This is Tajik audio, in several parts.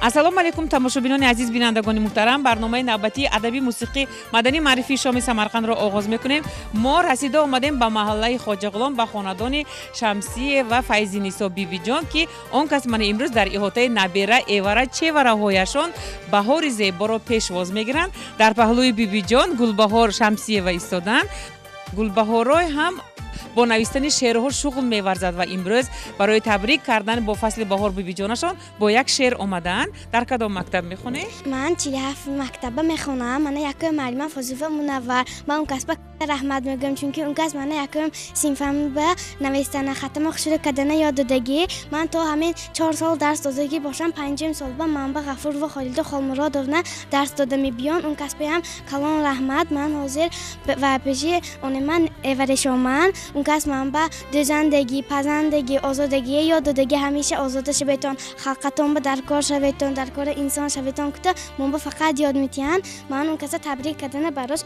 Ассалому алайкум, тамошобинони азиз, бинандагони муҳтарам. Барномаи навбатии адабӣ, мусиқӣ, маданӣ, маърифии шоми Самарқандро оғоз мекунем. Мо расида омадем ба маҳаллаи Хоҷағулом, ба хонадони Шамсие ва Файзинисо бибиҷон, ки он кас мана имрӯз дар иҳотаи набера, эвара, чевараҳояшон баҳори зеборо пешвоз мегиранд. Дар паҳлӯи бибиҷон Гулбаҳор Шамсиева истоданд. Гулбаҳорой ҳам бо навиштани шеърҳо шуғл меварзад ва имрӯз барои табрик кардан бо фасли баҳор бибиҷонашон бо як шеър омадаанд. Дар кадом мактаб мехонед? Ман 47 мактаба мехонам. Мана якум муаллимам Фозилова Мунаввар. Ба он кас ба раҳмат мегӯям, чунки он кас мана якум синфам ба навиштана, хатама хушрӯ кардана ёд додагӣ. Ман то ҳамин 4 сол дарс додагӣ бошам, панҷум сол ба манба Ғафурова Холида Холмуродовна дарс дода мебиён. Он кас баям калон раҳмат. Ман ҳозир ва пеши оне ман эварешоман. Он кас ман ба дӯзандагӣ, пазандагӣ, озодагӣ ёд додагӣ. Ҳамеша озода шаветон, халқатон ба даркор шаветон, даркори инсон шаветон кута ман ба фақат ёд метиҳанд. Ман он каса табрик кардана барош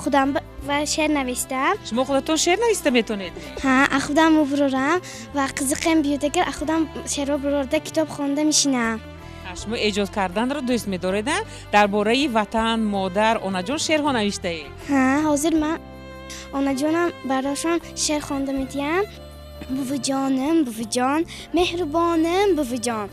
худам ва шеър навиштам. Шумо худатон шеър нависта метонед? Ҳа, худам мубурорам ва қизиқем биёдагар, худам шеърҳо бурорда китоб хонда мешинам. Шумо эҷод карданро дӯст медоред? Дар бораи ватан, модар, онаҷон шеърҳо навиштаед? Ҳа, ҳозир ман онаҷонам барошон шеър хонда медиҳам. Бувиҷоним, бувиҷон, меҳрубоним, бувиҷон,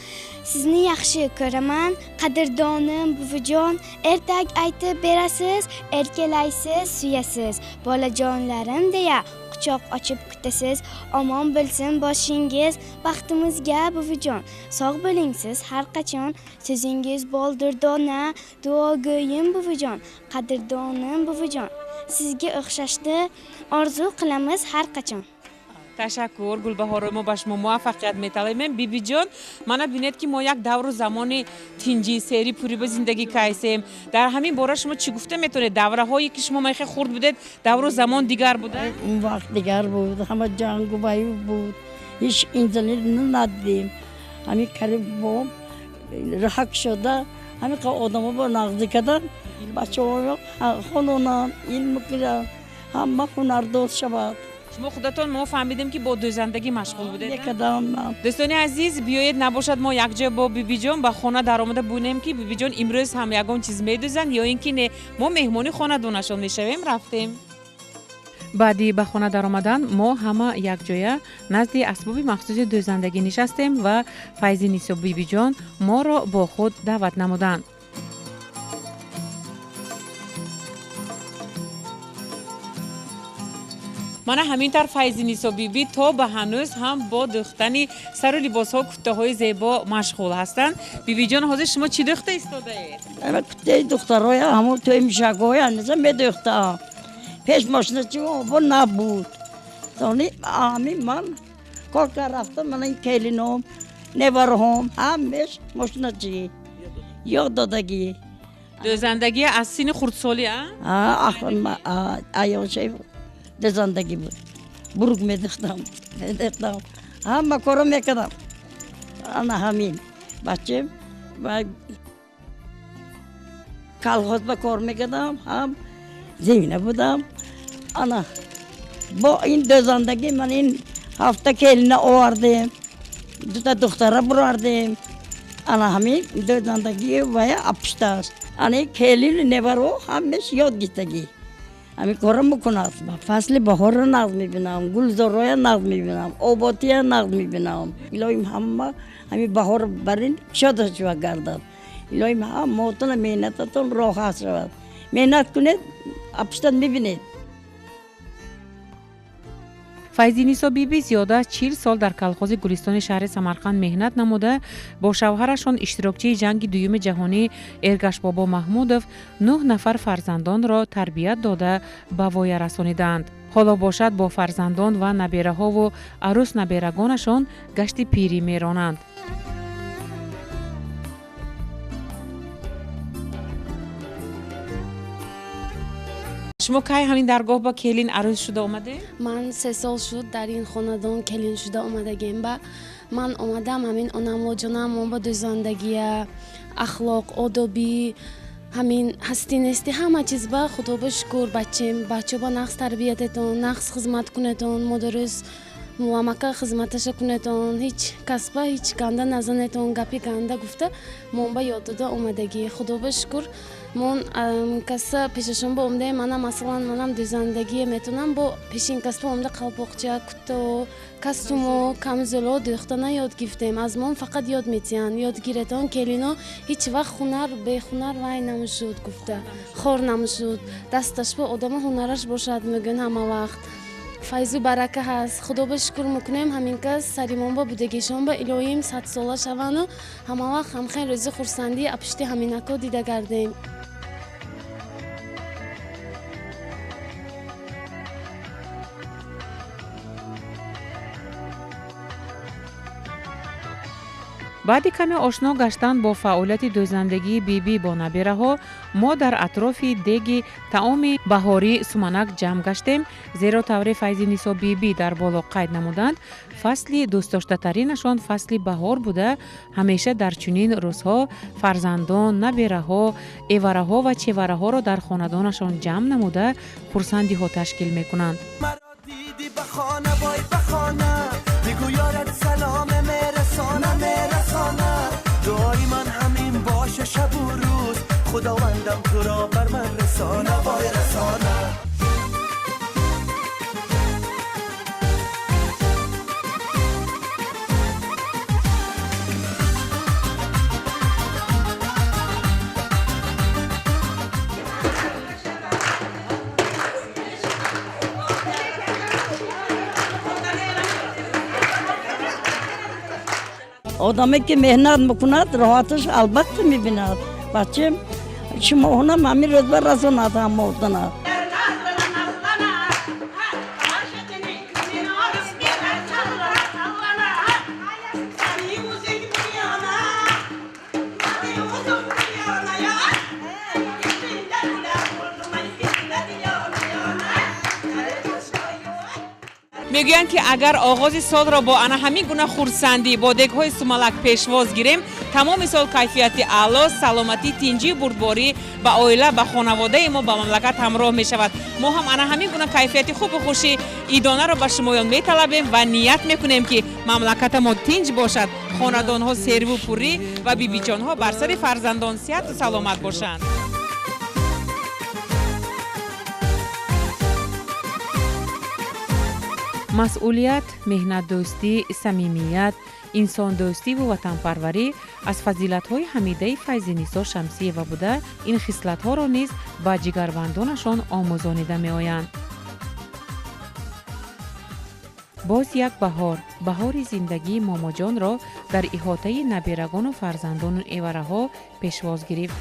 sizni yaxshi ko'raman, qadrdonim, buvijon. Ertak aytib berasiz, erkalaysiz, suyasiz, bolajonlarim deya quchoq ochib kutasiz. Omon bo'lsin boshingiz baxtimizga, buvijon. Sog' bo'ling siz har qachon, so'zingiz boldir dona, duogo'yim, buvijon, qadrdonim, buvijon. Sizga o'xshashni orzu qilamiz har qachon. Ташаккур, Гулбаҳоро, мо ба шумо муваффақият металабем. Бибиҷон, мана бинед, ки мо як давру замони тинҷӣ, сери пурӣ ба зиндагӣ кайсем. Дар ҳамин бора шумо чӣ гуфта метавонед? Давраҳое ки шумо майхе хурд будед, давру замон дигар буда? Он вақт дигар буд, ҳама ҷангу ваю буд, ҳеҷ интернет надидем. Ҳамин кариб бо раҳак шуда, ҳамин одамо бо нағзӣ кардан, бачаҳо хононанд, илм кунанд, ҳама ҳунардоз шавад. Шумо худатон мо фаҳмидем, ки бо дӯзандагӣ машғул будед. Дӯстони азиз, биёед набошад мо якҷоя бо бибиҷон ба хона даромада бинем, ки бибиҷон имрӯз ҳам ягон чиз медӯзанд ё ин ки не. Мо меҳмони хонадонашон мешавем. Рафтем. Баъди ба хона даромадан мо ҳама якҷоя назди асбоби махсуси дӯзандагӣ нишастем ва Файзинисо бибиҷон моро бо худ даъват намуданд. Мана ҳамин тавр Файзинисо биби то ба ҳанӯз ҳам бо дӯхтани сару либосҳо, куттаҳои зебо машғул ҳастанд. Бибиҷон, ҳозир шумо чӣ дӯхта истодаед? Куттаи духтароя, ҳамон тӯи мишакҳоя ҳанӯза медӯхтаам. Пеш мошиначи обо набуд. Тони ҳамин ман кор кар рафтам, мана ин келином, невараҳом ҳамеш мошиначи ёд додагӣ. Дӯзандагӣ аз синни хурдсолӣ, а? Аёшаи дӯзандагӣ буд. Бурук медӯхтам, медӯхтам, ҳама коро мекардам. Ана ҳамин бачем колхоз ба кор мекардам, ҳам зимина будам. Ана бо ин дӯзандагӣ ман ин ҳафта келина овардем, дута духтара бурардем. Ана ҳамин дӯзандагӣ вая апуштааст. Ана келину неваро ҳамеш ёд гирифтагӣ. Ҳамин корро мекунад. Фасли баҳорро нағз мебинам, гулзорроя нағз мебинам, оботия нағз мебинам. Илоҳим ҳама ҳамин баҳор барин шода шава гардад. Илоҳим ҳамотона меҳнататон роҳат шавад. Меҳнат кунед, апуштат мебинед. Файзинисо биби зиёда аз 40 сол дар колхози Гулистони шаҳри Самарқанд меҳнат намуда, бо шавҳарашон, иштирокчии ҷанги дуюми ҷаҳонӣ Эргашбобо Маҳмудов, 9 нафар фарзандонро тарбият дода ба воя расонидаанд. Ҳоло бошад бо фарзандон ва набераҳову арӯс наберагонашон гашти пирӣ меронанд. Шумо кай ҳамин даргоҳ ба келин арӯс шуда омадед? Ман 3 сол шуд дар ин хонадон келин шуда омадагем. Ба ман омадам ҳамин онамлоҷонам мон ба дӯзандагия, ахлоқ, одобӣ, ҳамин ҳастӣ нестӣ ҳама чиз ба худо ба шукр. Бачем бачо ба нағз тарбиятетон, нағз хизмат кунетон, модарӯз Муамака хизматаша кунетон, ҳеҷ касба ҳеҷ ганда назанетон, гапи ганда гуфта мон ба ёд дода омадагӣ. Худо ба шукр, мон каса пешашон ба омдаем, мана масалан манам дӯзандагие метонам, бо пешин касба омда қалпоқча, куто, костюмо, камзоло дӯхтана ёд гирифтем. Аз мон фақат ёд метиҳанд, ёд гиретон келино ҳеҷ вақт ҳунар бехунар вай намушуд гуфта, хор намушуд. Дасташ ба одама ҳунараш бошад мегӯянд ҳама вақт. Файзу барака ҳаст. Худо ба шукр мекунем ҳамин кас саримон ба будагишон ба илоҳим садсола шавану ҳама вақт ҳамхел рӯзи хурсандӣ апишти ҳаминако дида гардем. Баъди каме ошно гаштан бо фаъолияти дӯзандагии бибӣ бо набираҳо, мо дар атрофи деги таоми баҳорӣ суманак ҷамъ гаштем, зеро тавре Файзинисо бибӣ дар боло қайд намуданд, фасли дӯстдоштатаринашон фасли баҳор буда, ҳамеша дар чунин рӯзҳо фарзандон, набираҳо, эвараҳо ва чевараҳоро дар хонадонашон ҷамъ намуда хурсандиҳо ташкил мекунанд. خداوندم تو را بر من رسانه وای رسانه. одаме ки меҳнат мекунад роҳаташ албатта мебинад. Бачем шумоҳонам ҳамин рӯзба расонад ҳамаотона. Мегӯянд ки агар оғози солро бо ана ҳамин гуна хурсандӣ бо дегҳои сумалак пешвоз гирем, тамоми сол кайфияти аъло, саломатӣ, тинҷию бурдборӣ ба оила, ба хонаводаи мо, ба мамлакат ҳамроҳ мешавад. Мо ҳам ана ҳамин гуна кайфияти хубу хуши идонаро ба шумоён металабем ва ният мекунем ки мамлакатамо тинҷ бошад, хонадонҳо серву пурӣ ва бибиҷонҳо бар сари фарзандон сиҳату саломат бошанд. Масъулият, меҳнатдӯстӣ, самимият, инсондӯстиву ватанпарварӣ аз фазилатҳои ҳамидаи Файзинисо Шамсиева буда, ин хислатҳоро низ ба ҷигарбандонашон омӯзонида меоянд. Боз як баҳор, баҳори зиндагии момоҷонро дар иҳотаи набирагону фарзандону эвараҳо пешвоз гирифт.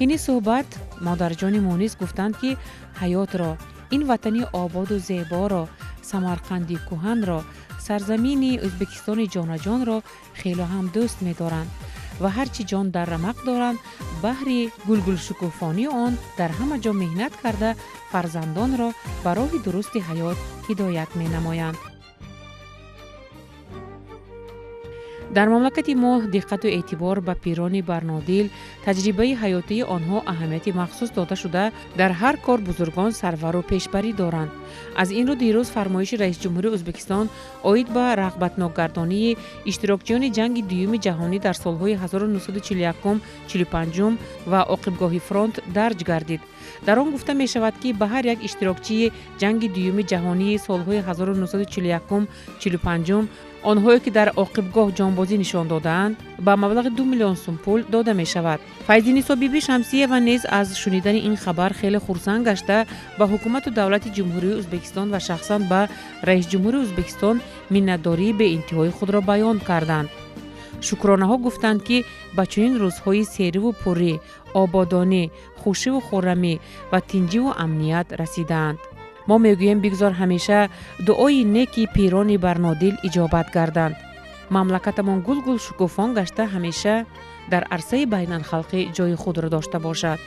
Ҳини суҳбат модарҷони Мунис гуфтанд, ки ҳаётро, ин ватани ободу зеборо, Самарқанди кӯҳанро, сарзамини Ӯзбекистони ҷонаҷонро хело ҳам дӯст медоранд ва ҳар чӣ ҷон дар рамақ доранд, баҳри гулгулшукуфонии он дар ҳама ҷо меҳнат карда, фарзандонро ба роҳи дурусти ҳаёт ҳидоят менамоянд. Дар мамлакати мо диққату эътибор ба пирони барнодил, таҷрибаи ҳаётии онҳо аҳамияти махсус дода шуда, дар ҳар кор бузургон сарвару пешбарӣ доранд. Аз ин рӯ дирӯз фармоиши раисҷумҳури Ӯзбекистон оид ба рағбатнокгардонии иштирокчиёни ҷанги дуюми ҷаҳонӣ дар солҳои 1941-45 ва оқибгоҳи фронт дарҷ гардид. Дар он гуфта мешавад, ки ба ҳар як иштирокчии ҷанги дуюми ҷаҳонии солҳои 1941-45 онҳое ки дар оқибгоҳ ҷонбозӣ нишон додаанд, ба маблағи 2 миллион сум пул дода мешавад. Файзинисо бибӣ Шамсиева низ аз шунидани ин хабар хеле хурсанд гашта, ба ҳукумату давлати Ҷумҳурии Ӯзбекистон ва шахсан ба раисҷумҳури Ӯзбекистон миннатдории беинтиҳои худро баён карданд. Шукронаҳо гуфтанд, ки ба чунин рӯзҳои сериву пурӣ, ободонӣ, хушиву хуррамӣ ва тинҷиву амният расидаанд. Мо мегӯем, бигзор ҳамеша дуои неки пирони барнодил иҷобат гарданд. Мамлакатамон гулгул шукуфон гашта, ҳамеша дар арсаи байналхалқӣ ҷои худро дошта бошад.